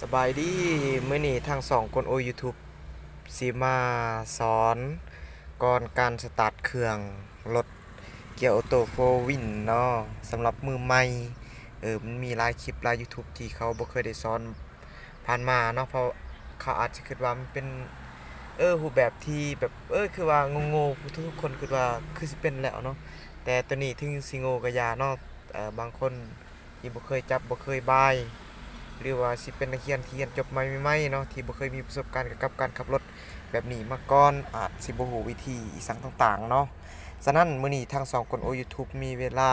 ສະບາຍດີ, ມື້ນີ້ທາງຊ່ອງກົນໂອ YouTube ຊິມາສອນກ່ອນການສະຕາດເຄື່ອງລົດເກຍໂອໂຕ້ໂຟວິນເນາະ ສຳລັບມືໃໝ່. ເອີ ມັນມີຫຼາຍຄລິບຫຼາຍ YouTube ທີ່ເຂົາບໍ່ເຄີຍໄດ້ສອນຜ່ານມາເນາະ, ເພາະເຂົາອາດຈະຄິດວ່າມັນເປັນ ເອີ ຮູບແບບທີ່ແບບ ເອີ ຄືວ່າໂງ່ໆ ທຸກໆຄົນຄິດວ່າຄືຊິເປັນແລ້ວເນາະ. ແຕ່ໂຕນີ້ເຖິງຊິໂງ່ກໍຢ່າເນາະ, ເອີ ບາງຄົນ ທີ່ບໍ່ເຄີຍຈັບບໍ່ເຄີຍບາຍ ຫຼືວ່າຊິເປັນນັກຮຽນທີ່ຮຽນຈົບໃໝ່ໆເນາະ ທີ່ບໍ່ເຄີຍມີປະສົບການກ່ຽວກັບການຂັບລົດແບບນີ້ມາກ່ອນ ອາດຊິບໍ່ຮູ້ວິທີອີ່ຫຍັງຕ່າງໆເນາະ. ສະນັ້ນມື້ນີ້ທາງຊ່ອງກົນໂອ YouTube ມີເວລາ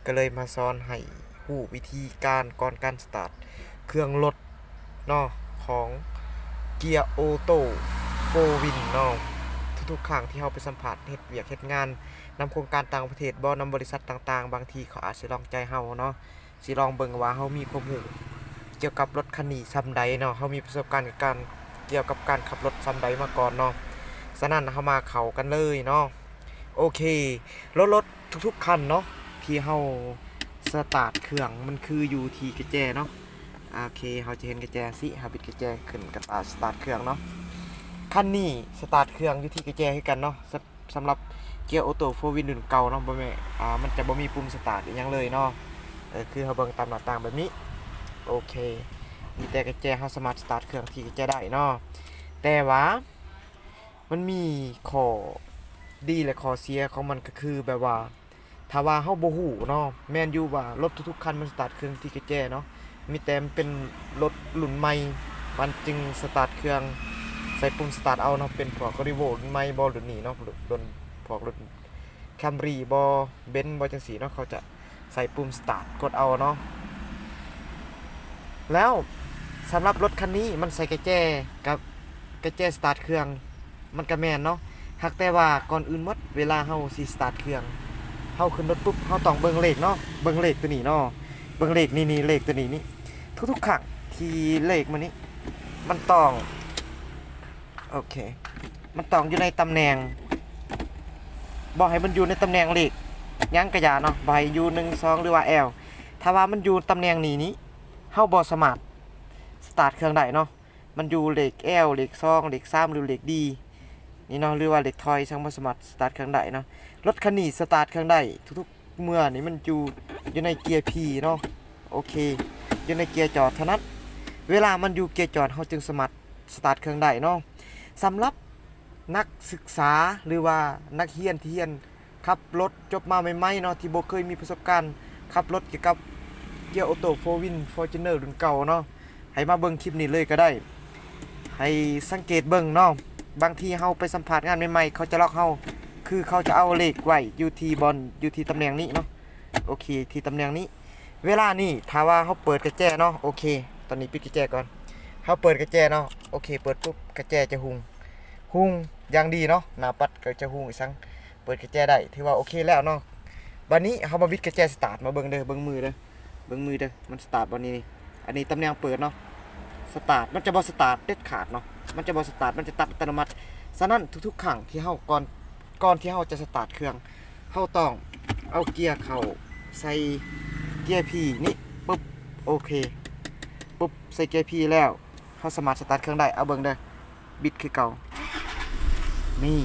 ກໍເລີຍມາສອນໃຫ້ຮູ້ວິທີການກ່ອນການສະຕາດເຄື່ອງລົດເນາະ ຂອງເກຍໂອໂຕ້ໂຟວິນເນາະ. ທຸກໆຄັ້ງທີ່ເຮົາໄປສຳພາດເຮັດວຽກເຮັດງານນຳໂຄງການຕ່າງປະເທດບໍ ນຳບໍລິສັດຕ່າງໆ ບາງທີເຂົາອາດຊິລອງໃຈເຮົາເນາະ ຊິລອງເບິ່ງວ່າເຮົາມີຄວາມຮູ້ກ່ຽວກັບລົດຄັນນີ້ສ່ຳໃດເນາະ, ເຮົາມີປະສົບການການ ກ່ຽວກັບການຂັບລົດສ່ຳໃດມາກ່ອນເນາະ. ສະນັ້ນເຮົາມາເຂົ້າກັນເລີຍເນາະ. ໂອເຄ ລົດ ລົດທຸກໆຄັນເນາະ ທີ່ເຮົາສະຕາດເຄື່ອງ ມັນຄືຢູ່ທີ່ກະແຈເນາະ. ໂອເຄ ເຮົາຈະເຫັນກະແຈຊີ້ ເຮົາບິດກະແຈຂຶ້ນ ກະຕາສະຕາດເຄື່ອງເນາະ. ຄັນນີ້ສະຕາດເຄື່ອງຢູ່ທີ່ກະແຈຄືກັນເນາະ. ສຳລັບເກຍໂອໂຕ້ໂຟວິນລຸ້ນເກົ່າເນາະ ບໍ່ແມ່ນ ອ່າ ມັນຈະບໍ່ມີປຸ່ມສະຕາດອີ່ຫຍັງເລີຍເນາະ. ເອີ ຄືເຮົາເບິ່ງຕາມໜ້າຕ່າງແບບນີ້ ໂອເຄ ມີແຕ່ກະແຈ ເຮົາສາມາດສະຕາດເຄື່ອງທີ່ກະແຈໄດ້ເນາະ. ແຕ່ວ່າມັນມີຂໍ້ດີ ແລະ ຂໍ້ເສຍຂອງມັນ ກໍຄືແບບວ່າ ຖ້າວ່າເຮົາບໍ່ຮູ້ເນາະ, ແມ່ນຢູ່ວ່າລົດທຸກໆຄັນມັນສະຕາດເຄື່ອງທີ່ກະແຈເນາະ, ມີແຕ່ມັນເປັນລົດລຸ້ນໃໝ່ ມັນຈຶ່ງສະຕາດເຄື່ອງໃສ່ປຸ່ມສະຕາດເອົາເນາະ, ເປັນພວກຣີໂວລຸ້ນໃໝ່ບໍ ລຸ້ນນີ້ເນາະ, ລຸ້ນ ພວກລຸ້ນແຄມຣີບໍ ເບັນບໍ ຈັ່ງຊີ້ເນາະ, ເຂົາຈະໃສ່ປຸ່ມສະຕາດກົດເອົາເນາະ. ແລ້ວສຳລັບລົດຄັນນີ້ມັນໃສ່ກະແຈກັບກະແຈສະຕາດເຄື່ອງ ມັນກະແມ່ນເນາະ, ຫາກແຕ່ວ່າກ່ອນອື່ນໝົດ ເວລາເຮົາຊິສະຕາດເຄື່ອງ ເຮົາຂຶ້ນລົດປຸບ ເຮົາຕ້ອງເບິ່ງເລກເນາະ, ເບິ່ງເລກໂຕນີ້ເນາະ, ເບິ່ງເລກນີ້ ນີ້ ເລກໂຕນີ້ນີ້ ທຸກໆຄັ້ງທີ່ເລກມັນນີ້ ມັນຕ້ອງ ໂອເຄ ມັນຕ້ອງຢູ່ໃນຕຳແໜ່ງ ບໍ່ໃຫ້ມັນຢູ່ໃນຕຳແໜ່ງເລກຫຍັງກະຢ່າເນາະ, ບໍ່ໃຫ້ຢູ່ ໜຶ່ງ ສອງ ຫຼືວ່າ ແອລ ຖ້າວ່າມັນຢູ່ຕຳແໜ່ງນີ້ນີ້ ເຮົາບໍ່ສາມາດສະຕາດເຄື່ອງໄດ້ເນາະ. ມັນຢູ່ເລກແອລ ເລກສອງ ເລກສາມ ຫຼືເລກດີນີ້ເນາະ ຫຼືວ່າເລກຖອຍ ຈັ່ງບໍ່ສາມາດສະຕາດເຄື່ອງໄດ້ເນາະ. ລົດຄັນນີ້ສະຕາດເຄື່ອງໄດ້ທຸກໆເມື່ອນີ້ ມັນຢູ່ ຢູ່ໃນເກຍພີເນາະ, ໂອເຄ ຢູ່ໃນເກຍຈອດເທົ່ານັ້ນ. ເວລາມັນຢູ່ເກຍຈອດ ເຮົາຈຶ່ງສາມາດສະຕາດເຄື່ອງໄດ້ເນາະ. ສຳລັບນັກສຶກສາ ຫຼືວ່ານັກຮຽນທີ່ຮຽນ ຂັບລົດຈົບມາໃໝ່ໆເນາະ ທີ່ບໍ່ເຄີຍມີປະສົບການຂັບລົດກ່ຽວກັບເກຍໂອໂຕ້ໂຟວິນຟໍຈູນເນີລຸ້ນເກົ່າເນາະ, ໃຫ້ມາເບິ່ງຄລິບນີ້ເລີຍກໍໄດ້. ໃຫ້ສັງເກດເບິ່ງເນາະ, ບາງທີເຮົາໄປສຳພາດງານໃໝ່ໆ ເຂົາຈະລັອກເຮົາ ຄືເຂົາຈະເອົາເລກໄວ້ຢູ່ທີ່ບ່ອນ ຢູ່ທີ່ຕຳແໜ່ງນີ້ເນາະ, ໂອເຄ ທີ່ຕຳແໜ່ງນີ້. ເວລານີ້ຖ້າວ່າເຮົາເປີດກະແຈເນາະ, ໂອເຄ ຕອນນີ້ປິດກະແຈກ່ອນ, ເຮົາເປີດກະແຈເນາະ, ໂອເຄ ເປີດປຸບກະແຈຈະຮຸ່ງ ຮຸ່ງຢ່າງດີເນາະ, ໜ້າປັດກໍຈະຮຸ່ງອີ່ສັງ ເປີດກະແຈໄດ້ ຖືວ່າໂອເຄແລ້ວເນາະ. ບາດນີ້ເຮົາມາບິດກະແຈສະຕາດ ມາເບິ່ງເດີ ເບິ່ງມືເດີ ເບິ່ງມືເດີ ມັນສະຕາດບໍ່ນີ້. ອັນນີ້ຕຳແໜ່ງເປີດເນາະ, ສະຕາດ ມັນຈະບໍ່ສະຕາດເດັດຂາດເນາະ, ມັນຈະບໍ່ສະຕາດ ມັນຈະຕັດອັດຕະໂນມັດ. ສະນັ້ນທຸກໆຄັ້ງທີ່ເຮົາ ກ່ອນ ກ່ອນທີ່ເຮົາຈະສະຕາດເຄື່ອງ ເຮົາຕ້ອງເອົາເກຍເຂົ້າໃສ່ເກຍພີນີ້ ປຶບ ໂອເຄ ປຶບ ໃສ່ເກຍພີແລ້ວ ເຮົາສາມາດສະຕາດເຄື່ອງໄດ້. ເອົາເບິ່ງເດີ ບິດຄືເກົ່າ ນີ້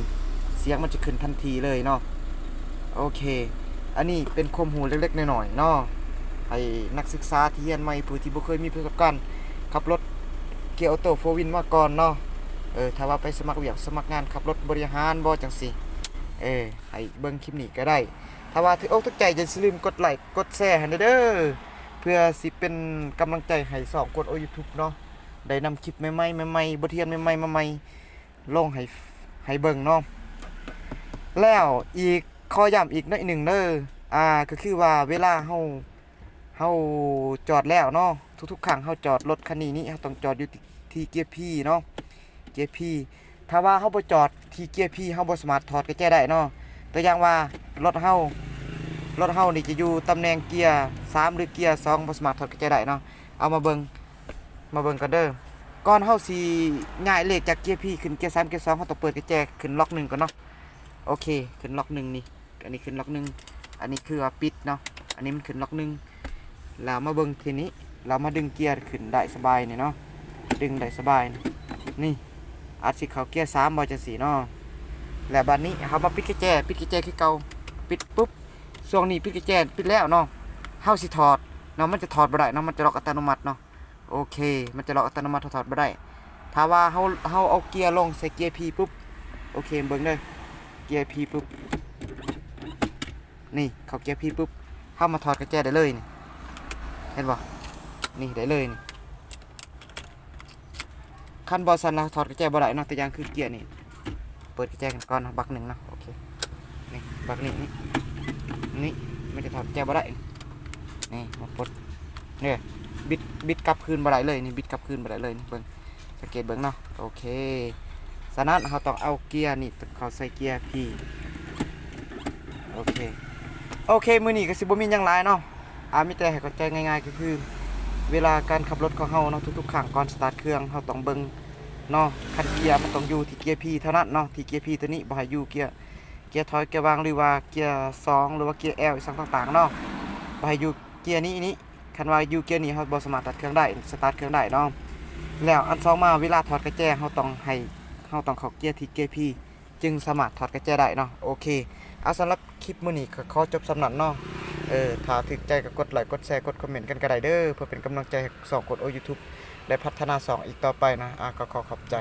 ສຽງມັນຈະຂຶ້ນທັນທີເລີຍເນາະ. ໂອເຄ ອັນນີ້ເປັນຄວາມຮູ້ເລັກໆນ້ອຍໆເນາະ, ໃຫ້ນັກສຶກສາທີ່ຮຽນໃໝ່ ຜູ້ທີ່ບໍ່ເຄີຍມີປະສົບການຂັບລົດເກຍໂອໂຕ້ໂຟວິນມາກ່ອນເນາະ. ເອີ ຖ້າວ່າໄປສະໝັກວຽກສະໝັກງານ ຂັບລົດບໍລິຫານບໍ ຈັ່ງຊີ້ ເອີ ໃຫ້ເບິ່ງຄລິບນີ້ກໍໄດ້. ຖ້າວ່າຖືກອົກຖືກໃຈ ຢ່າລືມກົດໄລ້ກົດແຊໃຫ້ແດ່ເດີ ເພື່ອຊິເປັນກຳລັງໃຈໃຫ້ຊ່ອງກົນໂອ YouTube ເນາະ, ໄດ້ນຳຄລິບໃໝ່ໆ ໃໝ່ໆ ບົດຮຽນໃໝ່ໆ ມາໃໝ່ ລົງໃຫ້ ໃຫ້ເບິ່ງເນາະ. ແລ້ວອີກ ຂໍຢ້ຳອີກໜ້ອຍໜຶ່ງເດີ ອ່າ ກໍຄືວ່າເວລາເຮົາ ເຮົາຈອດແລ້ວເນາະ, ທຸກໆຄັ້ງເຮົາຈອດລົດຄັນນີ້ນີ້ ເຮົາຕ້ອງຈອດຢູ່ທີ່ ທີ່ເກຍພີເນາະ, ເກຍພີ. ຖ້າວ່າເຮົາບໍ່ຈອດທີ່ເກຍພີ ເຮົາບໍ່ສາມາດຖອດກະແຈໄດ້ເນາະ. ຕົວຢ່າງວ່າລົດເຮົາ ລົດເຮົານີ້ຈະຢູ່ຕຳແໜ່ງເກຍສາມ ຫຼືເກຍສອງ ບໍ່ສາມາດຖອດກະແຈໄດ້ເນາະ. ເອົາມາເບິ່ງ ມາເບິ່ງກັນເດີ. ກ່ອນເຮົາຊິຍ້າຍເລກຈາກເກຍພີຂຶ້ນເກຍສາມ ເກຍສອງ ເຮົາຕ້ອງເປີດກະແຈຂຶ້ນລັອກໜຶ່ງກ່ອນເນາະ. ໂອເຄ ຂຶ້ນລັອກໜຶ່ງນີ້, ອັນນີ້ຂຶ້ນລັອກໜຶ່ງ, ອັນນີ້ຄືວ່າປິດເນາະ, ອັນນີ້ມັນຂຶ້ນລັອກໜຶ່ງ. ແລ້ວມາເບິ່ງທີນີ້ ເຮົາມາດຶງເກຍຂຶ້ນໄດ້ສະບາຍນີ້ເນາະ. ດຶງໄດ້ສະບາຍ. ນີ້ ອາດຊິເຂົ້າເກຍສາມບໍ່ ຈັ່ງຊີ້ເນາະ. ແລ້ວບາດນີ້ເຮົາມາປິດກະແຈ, ປິດກະແຈຄືເກົ່າ. ປິດປຸບ, ຊ່ວງນີ້ປິດກະແຈ, ປິດແລ້ວເນາະ. ເຮົາຊິຖອດເນາະ, ມັນຈະຖອດບໍ່ໄດ້ເນາະ, ມັນຈະລັອກອັດຕະໂນມັດເນາະ. ໂອເຄ ມັນຈະລັອກອັດຕະໂນມັດ, ຖອດບໍ່ໄດ້. ຖ້າວ່າເຮົາ, ເຮົາເອົາເກຍລົງໃສ່ເກຍພີປຸບ, ໂອເຄ ເບິ່ງເດີ, ເກຍພີປຸບ. ນີ້ ເຂົ້າເກຍພີປຸບ, ເຮົາມາຖອດກະແຈໄດ້ເລີຍນີ້. ເຫັນບໍ່? ນີ້ ໄດ້ເລີຍນີ້. ຄັນບໍ່ຊັ້ນລະຖອດກະແຈບໍ່ໄດ້ເນາະ. ຕົວຢ່າງຄືເກຍນີ້, ເປີດກະແຈກັນກ່ອນເນາະ, ບັກໜຶ່ງເນາະ. ໂອເຄ ນີ້ ບັກນີ້ ນີ້ ນີ້ ມັນຈະຖອດກະແຈບໍ່ໄດ້. ນີ້ ມາປົດ ເດ້ ບິດ, ບິດກັບຄືນບໍ່ໄດ້ເລີຍນີ້, ບິດກັບຄືນບໍ່ໄດ້ເລີຍນີ້. ເບິ່ງ, ສັງເກດເບິ່ງເນາະ. ໂອເຄ ສະນັ້ນເຮົາຕ້ອງເອົາເກຍນີ້ເຂົ້າໃສ່ເກຍພີ. ໂອເຄ ໂອເຄ ມື້ນີ້ກໍຊິບໍ່ມີຫຍັງຫຼາຍເນາະ. ອາ ມີແຕ່ໃຫ້ເຂົ້າໃຈງ່າຍໆ ກໍຄືເວລາການຂັບລົດຂອງເຮົາເນາະ, ທຸກໆຄັ້ງກ່ອນສະຕາດເຄື່ອງ ເຮົາຕ້ອງເບິ່ງເນາະ, ຄັນເກຍມັນຕ້ອງຢູ່ທີ່ເກຍພີເທົ່ານັ້ນເນາະ, ທີ່ເກຍພີຕົວນີ້, ບໍ່ໃຫ້ຢູ່ເກຍ, ເກຍຖອຍ, ເກຍຫວ່າງ ຫຼືວ່າເກຍສອງ ຫຼືວ່າເກຍແອລ ອີ່ຫຍັງຕ່າງໆເນາະ, ບໍ່ໃຫ້ຢູ່ເກຍນີ້, ນີ້. ຄັນວ່າຢູ່ເກຍນີ້ ເຮົາບໍ່ສາມາດຕັດເຄື່ອງໄດ້, ສະຕາດເຄື່ອງໄດ້ເນາະ. ແລ້ວອັນສອງມາ, ເວລາຖອດກະແຈ ເຮົາຕ້ອງໃຫ້, ເຮົາຕ້ອງເຂົ້າເກຍທີ່ເກຍພີ ຈຶ່ງສາມາດຖອດກະແຈໄດ້ເນາະ. ໂອເຄ ເອົາ ສຳລັບຄລິບມື້ນີ້ກໍຂໍຈົບສ່ຳນັ້ນເນາະ. ເອີ ຖ້າຖືກໃຈກໍກົດໄລ, ກົດແຊ, ກົດຄອມເມັນກັນກໍໄດ້ເດີ ເພື່ອເປັນກຳລັງໃຈໃຫ້ສອງຄົນໂອຢູທູບ ໄດ້ພັດທະນາຊ່ອງອີກຕໍ່ໄປນະ. ອາ ກໍຂໍຂອບໃຈ.